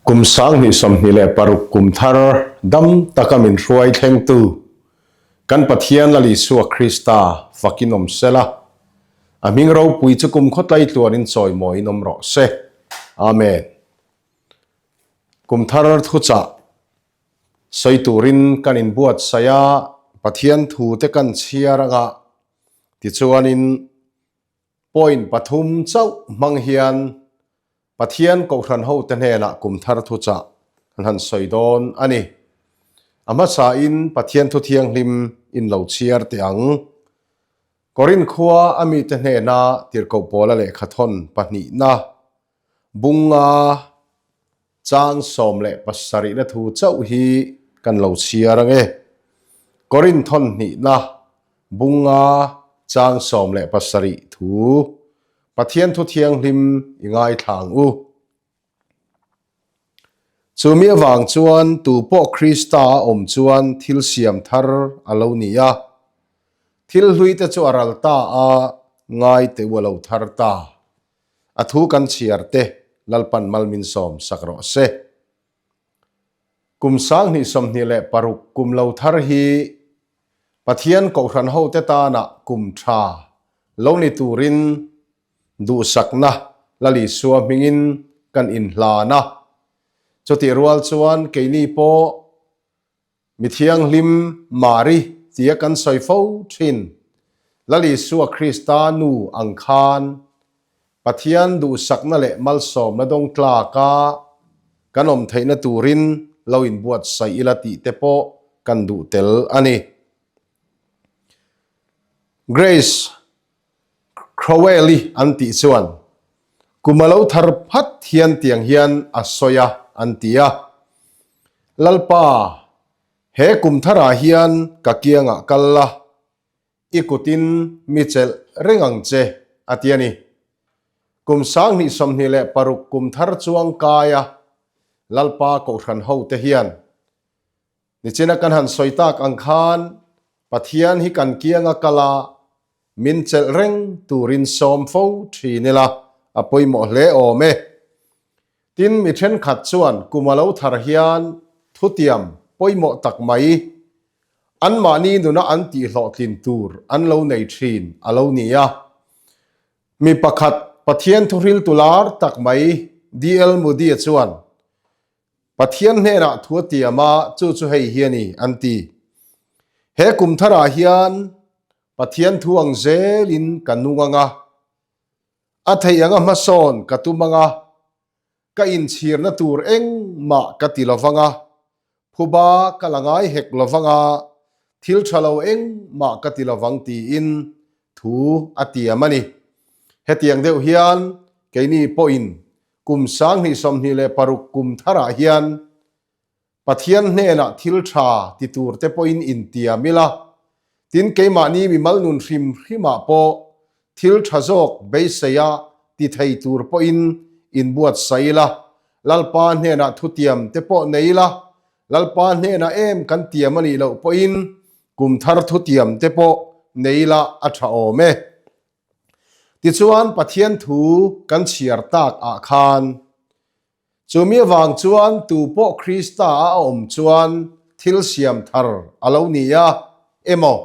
Kum 2026 kum thar dam taka min hruai thlengtu kan Pathian Lal Isua Krista fakin awm sela, a hming ropui chu kum khawtlai tluanin chawimawiin awm rawh se. Amen. Kum thar thuchah sawi turin kan inbuatsaih a, Pathian thute kan chhiar anga tichuanin Point pathum chauh hmang hian Pathian Kohhran hote hnenah kum thar thuchah kan han sawi dawn a ni. A hmasain Pathian thu thianghlim in lo chhiar teh ang. Korinth khua a mite hnena tirhkoh pawla lehkha thawn pahnihna Bunga chang 17 na thu chauh hi kan lo chhiar ang e. Korinth thawn hnihna Bunga chang 17 thu Pathian thu thianghlim i ngaithla ang u. Chumi avang chuan tu pawh Krista a awm chuan thil siam thar a lo ni a, thil hlui te chu a ral ta a, ngai teu a lo thar ta. A thu kan chhiar te Lalpan mal min sawm sak rawh se. Kum 2026 kum lo thar hi Pathian Kohhran hote tana kum tha lo ni turin duhsakna Lal Isua hmingin kan inhlan a. Chutih rual chuan keini pawh Mi thianghlim Mari tia kan sawi fo thin. Lal Isua Krista nu ang khan Pathian duhsakna leh malsawmna dawng tlaka kan awm theihna turin lo inbuatsaih ila tih te pawh kan duh tel a ni. Grace Crowell-i an tih chuan kum a lo thar phat hian tiang hian a sawi a an ti a, Lalpa, he kum tharah hian ka kiangah kal la, i kutin mi chelh reng ang che, a ti a ni. Kum 2026 kum thar chuang kaia Lalpa Kohhran hote hian Nichina kan han sawi tak ang khan Pathian hi kan kianga kal a, min chelh reng turin sawm fo thin ila a pawimawh hle awm e. Tin, mi thenkhat chuan kum a lo thar hian thutiam pawimawh tak mai anmahni nuna an tihhlawhtlin tur an lo nei thin a lo ni a. Mi pakhat Pathian thuhriltu lar tak mai DL Moody-a chuan Pathian hnenah thu a tiam a, chu chu hei hi a ni, an ti. He kum tharah hian Pathian thu ang zelin ka nung ang a, a theih anga hmasawn ka tum ang a, ka inchhirna tur engmah ka ti lo vang a, phuba ka la ngai hek lo vang a, thil tha lo engmah ka ti lo vang tiin thu a tiam a ni. Hetiang deuh hian keini pawhin Kum 2026 kum tharah hian Pathian hnenah thil tha ti tur te pawhin intiam ila, tin keimahni mimal nun hrim hrimah pawh thil tha zawk beiseia ti thei tur pawhin inbuatsaih ila, Lalpa hnenah thutiam te pawh nei ila, Lalpa hnenah em kan tiam a nih loh pawhin kum thar thutiam te pawh nei ila a tha awm e. Tichuan Pathian thu kan chhiar tak ah khan, chumi avang chuan tu pawh Krista a awm chuan thil siam thar a lo ni a emaw,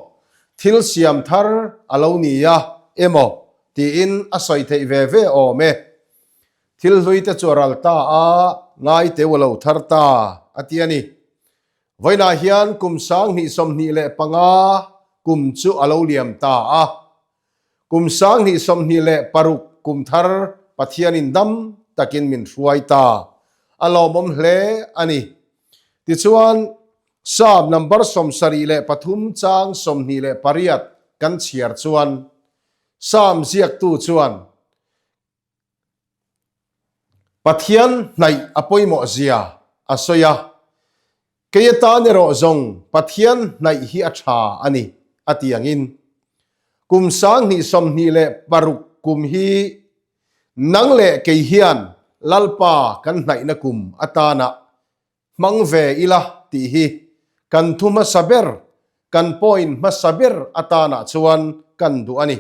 thil siam thar a lo ni a emaw tiin a sawi theih ve ve awm e. Thil hlui te chu a ral ta a, ngai teu a lo thar ta a ti a ni. Vawiinah hian kum 2025 kum chu a lo liam ta a. Kum 2026 kum thar Pathianin dam takin min hruai ta. A lawmawm hle a ni. Tichuan, Psalm number 73 chang 28 kan chhiar chuan, Psalm ziaktu chuan, Pathian hnaih a pawimawh zia a sawi a, Kei atan erawh zawng Pathian hnaih hi a tha a ni, a ti angin. Kum 2026 kum hi nang leh kei hian Lalpa kan hnaihna kum atana hmang ve ila tih hi kan thu hmasa ber, kan point hmasa ber atanah chuan kan duh a ni.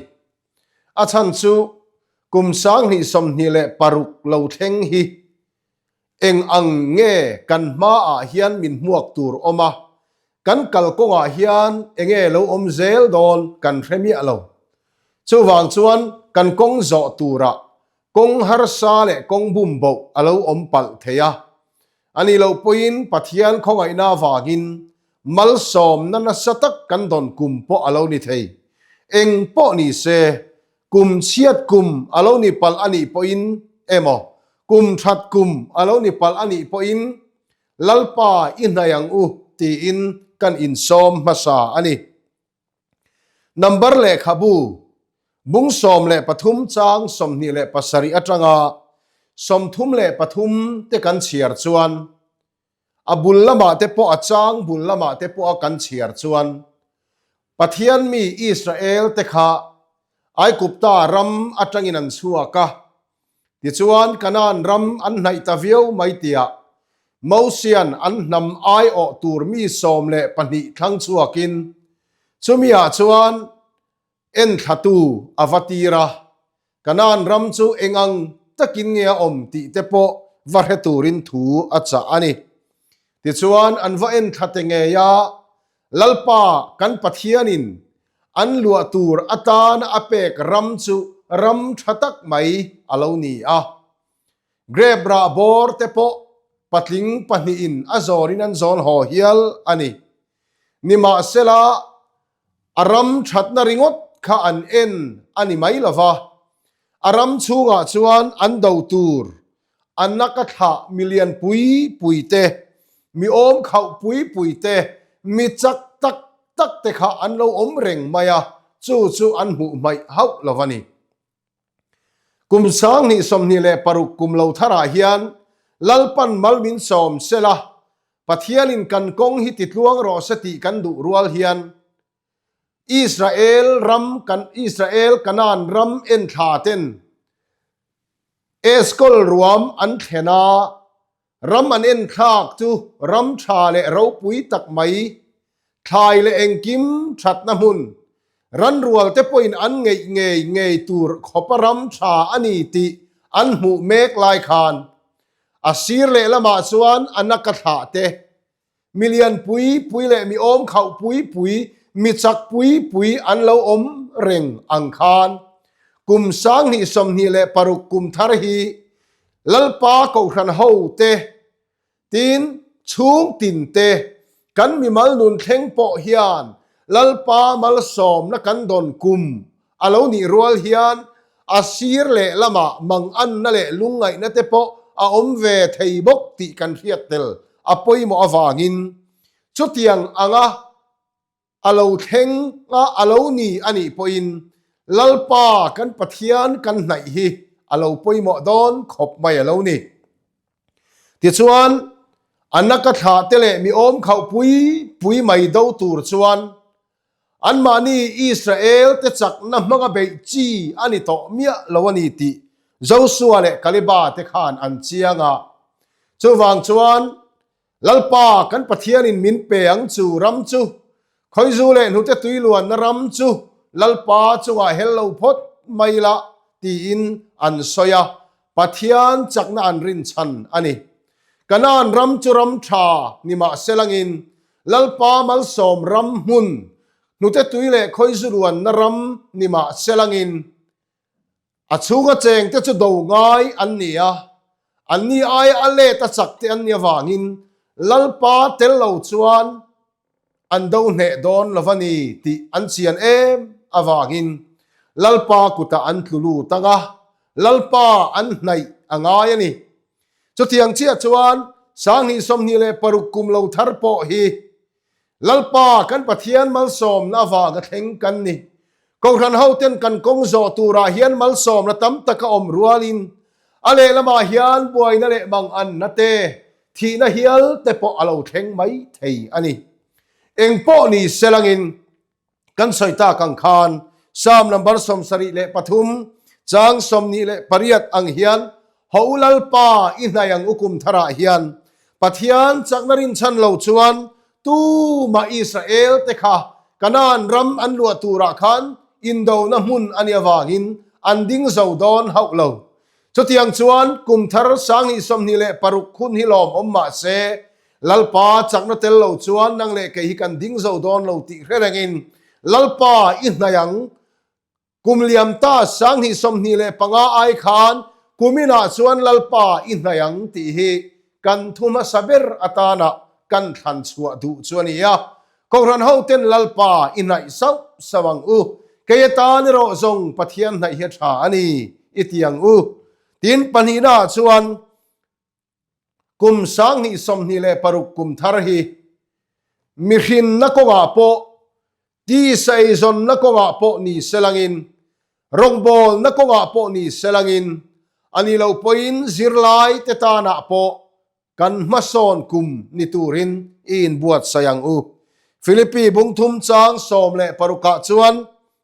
A chhan chu kum 2026 lo thleng hi. Eng ang nge kan hmaah hian min hmuak tur awm a, kan kalkawngah hian enge lo awm zel dawn kan hre miah lo. Chuvang chuan kan kawng zawh turah kawng harsa leh kawng bum boh a lo awm palh thei a. A nih loh pawhin Pathian khawngaihna avangin malsawmna nasa tak kan dawn kum pawh a lo ni thei. Eng pawh ni se, Kum chhiat kum a lo ni palh a nih pawhin emaw, kum that kum a lo ni palh a nih pawhin Lalpa i hnaih ang u tiin kan insawm hmasa a ni. Number lehkhabu bung 13 chang 27 atanga 33 te kan chhiar chuan A bul lamah te pawh a chang bul lamah te pawh a kan chhiar chuan Pathian mi Israel te kha Aigupta ram atangin an chhuak a, tichuan Kanaan ram an hnaih ta viau mai tiah Mosian an hnam aiawh tur mi 12 thlang chhuakin chumiah chuan Enthlatu a va tir a, Kanaan ram chu eng ang takin nge a awm tih te pawh va hre turin thu a chah a ni. Tichuan, an va enthla te ngei a, Lalpa kan Pathianin an luah tur atana a pek ram chu ram tha tak mai a lo ni a. Grep rah bawr te pawh patling pahnihin a zawnin an zawn haw hial a ni. Nimahsela, A ram thatna ringawt kha an en a ni mai lo va, a ram chhungah chuan an do tur a naka thlah mi lian pui pui te, mi awm khauh pui pui te, mi chak tak tak te kha an lo awm reng mai a, chu chu an hmuh hmaih hauh lo a ni. Kum 2026 kum lo tharah hian Lalpan mal min sawm sela, Pathianin kan kawng hi titluang rawh se tih kan duh rual hian Israel ram kan Israel Kanaan ram enthla ten Eskol ruam an thlen a, Ram an enthlak chu ram tha leh ropui tak mai, thlai leh engkim thatna hmun, ranrual te pawhin an ngeih ngei ngei tur khawpa ram tha a ni tih an hmuh mek lai khan a sir lehlamah chuan a naka thlah te, Mi lian pui pui leh mi awm khauh pui pui, mi chak pui pui an lo awm reng ang khan kum 2026 kum thar hi Lalpa Kohhran ho te, tin chhung tin te, kan mimal nun thleng pawh hian Lalpa malsawmna kan dawn kum a lo nih rual hian a sir leh lamah manganna leh lungngaihna te pawh a awm ve thei bawk tih kan hriat tel a pawimawh avangin chutiang anga a lo thleng a a lo ni a nih pawhin Lalpa kan Pathian kan hnaih hi a lo pawimawh dawn khawp mai a lo ni. Tichuan, a naka thlah te leh mi awm khauh pui pui mai do tur chuan Anmahni Israel te chakna hmanga beih chi a ni tawh miah lo a ni tih Josua leh Kaleba te khan an chiang a. Chuvang chuan, Lalpa kan Pathianin min pe ang chu ram chu, khawizu leh hnute tui luanna ram chu Lalpa chungah hel lo phawt mai la tiin an sawi a, Pathian chakna an rinchhan a ni. Kanaan ram chu ram tha ni mah selangin Lalpa malsawm ram hmun, hnute tui leh khawizu ruanna ram ni mah selangin a chhunga chengte chu do ngai an ni a, anni aia a let a chak te an ni avangin Lalpa tel lo chuan an do hneh dawn lo va ni tih an chian em avangin Lalpa kutah an tlu lut ang a, Lalpa an hnaih a ngai a ni. Chutiang chiah chuan 2026 kum lo thar pawh hi Lalpa kan Pathian malsawmna avanga thleng kan ni. Kohhran hoten kan kawng zawh turah hian malsawmna tam tak a awm rualin a lehlamah hian buaina leh manganna te, thihna hial te pawh a lo thleng mai thei a ni. Eng pawh ni selangin kan sawi tak ang khan Psalm number 73 chang 28 ang hian Ho Lalpa i hnaih ang u kum tharah hian Pathian chakna rinchhan lo chuan tumah Israel te kha Kanaan ram an luah turah khan indona hmun a nih avangin an ding zo dawn hauh lo. Chutiang chuan kum thar 2026 hun hi lawmawm mah se, Lalpa chakna tel lo chuan nang leh kei hi kan ding zo dawn lo tih hre rengin Lalpa i hnaih ang. Kum liam ta 2025 ai khan kuminah chuan Lalpa i hnaih ang tih hi kan thu hmasa ber atana kan thlan chhuah duh chu a ni a. Kohhran hoten Lalpa i hnaih sauh sauh ang u, kei atan erawh zawng Pathian hnaih hi a tha a ni i ti ang u. Tin, pahnihnaah chuan kum 2026 kum thar hi mihrinna kawngah pawh, tisa eizawnna kawngah pawh ni selangin, rawngbawlna kawngah pawh ni selangin, a ni lo pawhin zirlaite tanah pawh Kan hmasawn kum ni turin i inbuatsaih ang u. Philippi bungthum chang 16 ah chuan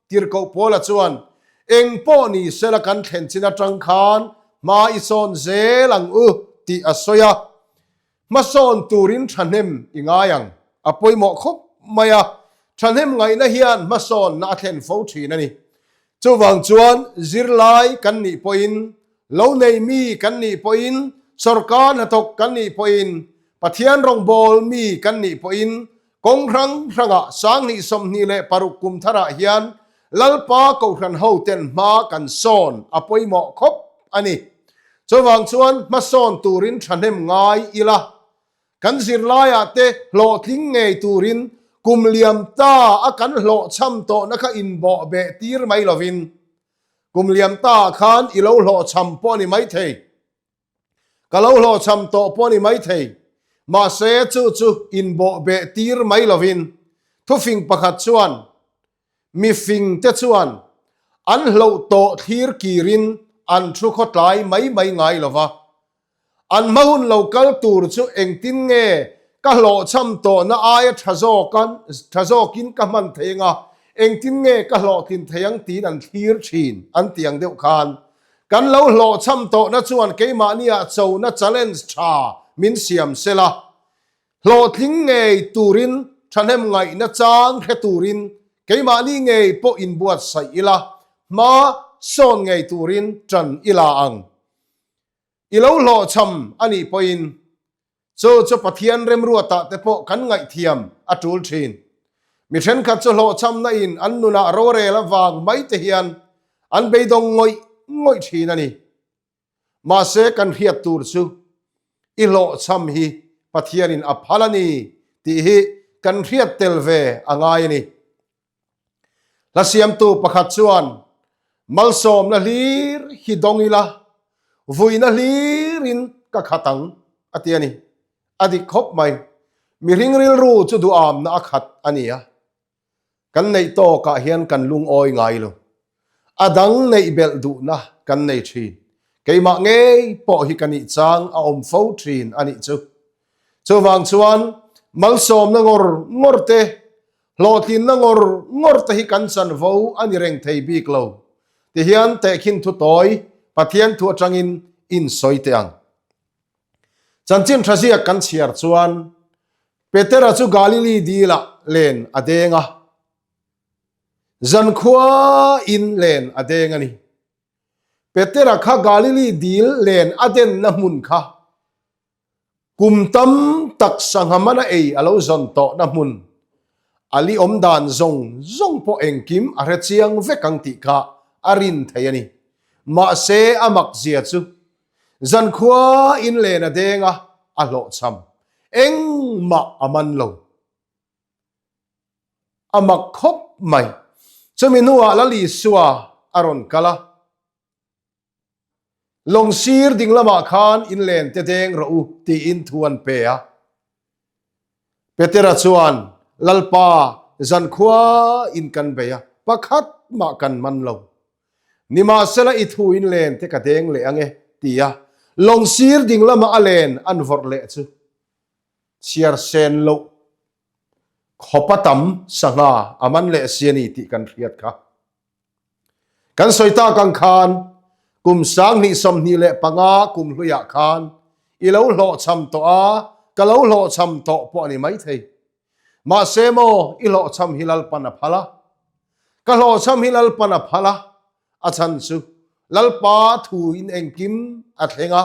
Tirhkoh Paula chuan, Eng pawh ni sela kan thlen chin atang khan hma i sawn zel ang u tih a sawi a. Hmasawn turin thahnem i ngai ang. A pawimawh khawp mai a, thahnem ngaihna hian hmasawnna a thlen fo thin a ni. Chuvang chuan zirlai kan nih pawhin Lo nei mi kan nih pawhin, sawrkar hnathawk kan nih pawhin, Pathian rawngbâwl mi kan nih pawhin, kawng hrang hrangah 2026 kum tharah hian Lalpa Kohhran hoten hma kan sawn a pawimawh khawp a ni. Chuvang chuan hmasawn turin thahnem ngai ila, kan zirlaiah te hlawhtling ngei turin kum liam ta a kan hlawhchham tawhna kha inbawhbeh tir mai lovin, Kum liam ta ah khan i lo hlawhchham pawh a ni maithei. Ka lo hlawhchham tawh pawh a ni maithei. Mahse chu chu inbawhbeh tir mai lovin thufing pakhat chuan mifing te chuan an hloh tawh thlir kirin an thu khawtlai mai mai ngai lova. An hma hun lo kal tur chu engtin nge ka hlawhchham tawhna aia tha zawkan tha zawkin ka hman thei anga, engtin nge ka hlawhtlin thei ang tiin an thlir thin an ti ang deuh khan. Kan lo hlawhchham tawhna chuan keimahniah chona challenge tha min siam sela, hlawhtling ngei turin thahnem ngaihna chang hre turin keimahni ngei pawh inbuatsaih ila, hma sawn ngei turin tan ila ang. I lo hlawhchham a nih pawhin chu chu Pathian remruatah te pawh kan ngaihthiam a tul thin. Mi thenkhat chu hlawhchhamna in an nunah rorel avang mai te hian an beidawng ngawih ngawih thin a ni. Mahse kan hriat tur chu i hlawhchham hi Pathianin a phal a ni tih hi kan hriat tel ve a ngai a ni. Hla siamtu pakhat chuan malsawmna hlir hi dawng ila, vuina hlirin ka khat ang a ti a ni. A dik khawp mai. Mihring rilru chu duhamna a khat a ni a. Kan neih tawkah hian kan lungawi ngai lo. A dang neih belh duhna kan nei thin. Keimah ngei pawh hi ka nih chang a awm fo thin a nih chu. Chuvang chuan malsawmna ngawr ngawr te Hlawhtlinna ngawr ngawr te hi kan chanvo a ni reng thei bik lo. Tihian tehkhin thu tawi Pathian thu atangin in sawi teh ang. Chanchin tha ziak kan chhiar chuan Petera chu Galili dilah len a deng a, zankhua in len a deng a ni. Petera kha Galili dil len a denna hmun kha Kum tam tak sangha mana ei a lo zawn tawhna hmun a li awm dan zawng zawng pawh engkim a hre chiang vek ang tih kha a rin thei a ni. Mahse a mak zia chu zankhua in len a deng a, a hlawhchham. Engmah a man lo. A mak khawp mai. Chumi hnuah Lal Isua a rawn kal a. Lawng sir ding lamah khan in len te deng rawh u tiin thu an pe a. Petera chuan, Lalpa, zankhua in kan bei a, pakhat mah kan man lo. Nimahsela i thu in len te ka deng leh ang e, ti a lawng sir ding lama a len an vawrh leh chu chhiar sen loh khawpa tam sangha a man leh si a ni tih kan hriat kha. Kan sawi tak ang khan kum 2025 kum hluiah khan i lo hlawhchham tawh a, ka lo hlawhchham tawh pawh a ni maithei. Mahse maw i hlawhchham hi Lalpan a phal a, ka hlawhchham hi Lalpan a phal a, a chhan chu. Lalpa thuin engkim a thleng a,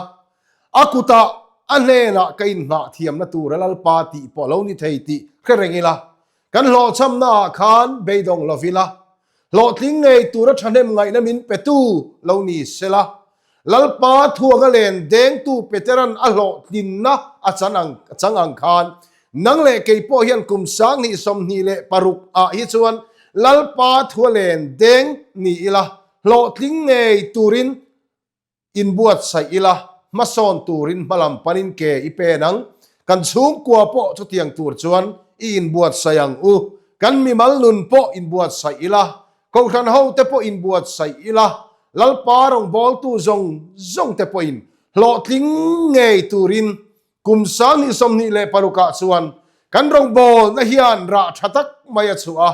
a kutah a hnenah ka inhnah thiamna tura Lalpa tih pawh a lo ni thei tih hre reng ila, kan hlawhchhamnaah khan beidawng lo ila, hlawhtling ngei tura thahnem ngaihna min petu lo ni sela, Lalpa thuanga len dengtu Peteran a hlawhtlinna a chan ang chang ang khan nang leh kei pawh hian kum 2026 ah hi chuan Lalpa thua len deng ni ila, hlawhtling ngei turin inbuatsaih ila, hmasawn turin hmalam panin ke i pen ang. Kan chhungkua pawh chutiang tur chuan i inbuatsaih ang u. Kan mimal nun pawh inbuatsaih ila, Kohhran hote pawh inbuatsaih ila, Lalpa rawngbawltu zawng zawngte pawhin hlawhtling ngei turin kum 2026 ah chuan kan rawngbawlna hian rah tha tak mai a chhuah a,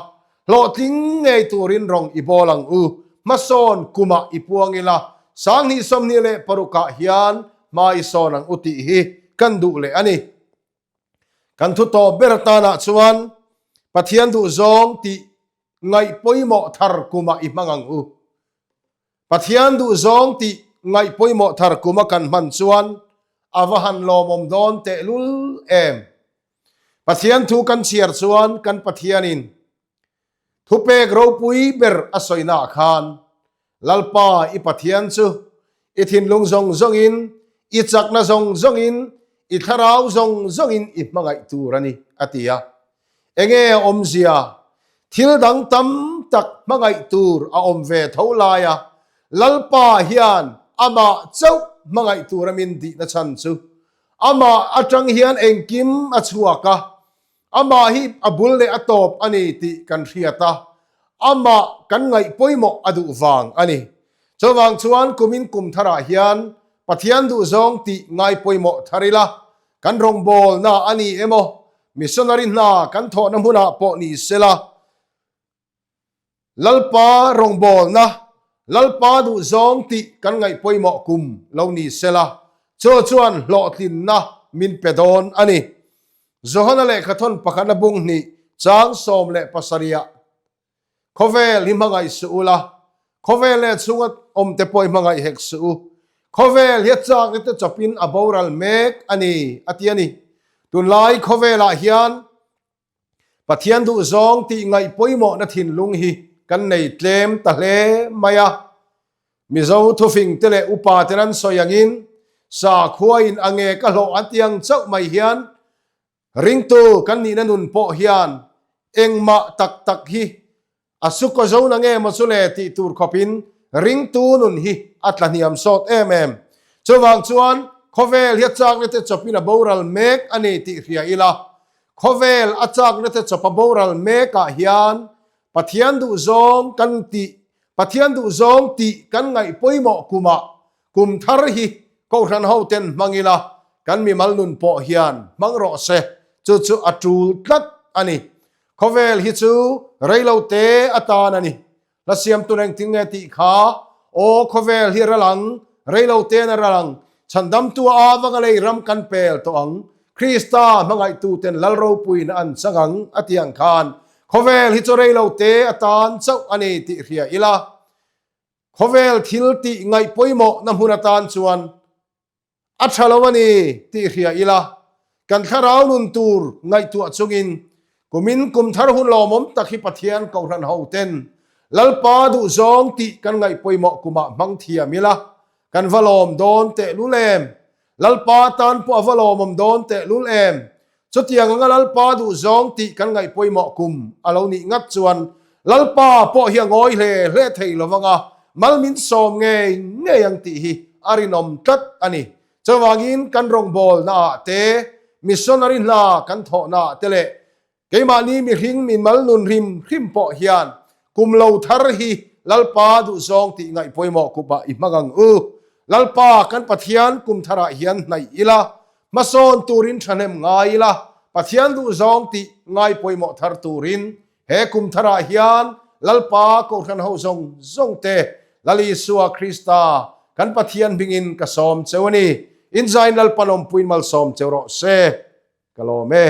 hlawhtling ngei turin rawng i bawl ang u. Hmasawn kumah i puang ila, 2026 ah hian hma i sawn ang u tih hi kan duh leh a ni. Kan thu tawp ber atanah chuan Pathian duhzawng tih ngaih pawimawh thar kumah i hmang ang u. Pathian duhzawng tih ngaih pawimawh thar kuma kan hman chuan a va han lawmawm dawn tehlul em. Pathian thu kan chhiar chuan kan Pathianin thupek ropui ber a sawinaah khan Lalpa i Pathian chu i thinlung zawng zawngin, i chakna zawng zawngin, i thlarau zawng zawngin i hmangaih tur a ni a ti a. Enge a awmzia? Thil dang tam tak hmangaih tur a awm ve tho laia Lalpa hian amah chauh hmangaih tura min dihna chhan chu amah atang hian engkim a chhuak a, amah hi a bul leh a tawp a ni tih kan hriat a, amah kan ngaih pawimawh a duh vang a ni. Chuvang chuan kumin kum tharah hian Pathian duhzawng tih ngai pawimawh thar ila, kan rawngbawlna a ni emaw, Missionary hna kan thawhna hmunah pawh ni sela, Lalpa rawngbawlna, Lalpa duhzawng tih kan ngaih pawimawh kum lo ni sela, chu chuan hlawhtlinna min pe dawn a ni. Johana lehkhathawn pakhatna bung hnih chang 17 ah Khawvel hi hmangaih suh u la, khawvel leh chhunga awmte pawh hi hmangaih hek suh u. Khawvel hi a chakna te chawpin a boral mek a ni, a ti a ni. Tunlai khawvelah hian Pathian duhzawng tih ngaih pawimawhna thinlung hi kan nei tlem ta hle mai a. Mizo thufing te leh upa ten an sawi angin sakhuain a nge ka hlawh an ti ang chauh mai hian Ringtu kan nihna nun pawh hian engmah tak tak hi a sukaw zo na nge maw chu le tih tur khawpin ringtu nun hi a tla hniam sawt em em. Chuvang chuan khawvel hi a chakna te chawpin a boral mek a ni tih hria ila, khawvel a chakna te chawp a boral mekah hian Pathian duhzawng kan tih Pathian duhzawng tih kan ngaih pawimawh kumah Kum thar hi Kohhran ho ten hmang ila, kan mimal nun pawh hian hmang rawh se, chu chu a tul tlat a ni. Khawvel hi chu reilo te atan a ni. Hla siamtu engtin nge tih kha, Aw khawvel hi ral ang, reilo ten a ral ang, chhandamtu a avanga lei ram kan pel tawh ang, Krista hmangaihtu ten lal ropuina an chang ang a ti ang khan, khawvel hi chu reilo te atan chauh a ni tih hria ila, Khawvel thil tih ngaih pawimawhna hmun atan chuan a tha lo a ni tih hria ila, kan thlarau nun tur ngaihtuah chungin kumin kum thar hun lawmawm tak hi Pathian Kohhran hoten Lalpa duhzawng tih kan ngaih pawimawh kumah hmang thiam ila, kan va lawm dawn tehlul em? Lalpa tan pawh a va lawmawm dawn tehlul em? Chutiang anga Lalpa duhzawng tih kan ngaih pawimawh kum a lo nih ngat chuan Lalpa pawh hi a ngawi hle hle thei lo vanga mal min sawm ngei ngei ang tih hi a rinawm tlat a ni. Chuvangin kan rawngbawlnaah te, missionary hna kan thawhnaah te leh Keimahni mihring mimal nun hrim hrim pawh hian kum lo thar hi Lalpa duhzawng tih ngaih pawimawh kupah i hmang ang u. Lalpa kan Pathian kum tharah hian hnaih ila, hmasawn turin thahnem ngai ila, Pathian duhzawng tih ngai pawimawh thar turin he kum tharah hian Lalpa Kohhran ho zawng zawng te Lal Isua Krista kan Pathian hmingin ka sawm cheu a ni. Inzain Lalpa lawmpuiin malsawm cheu rawh se. Ka lawm e.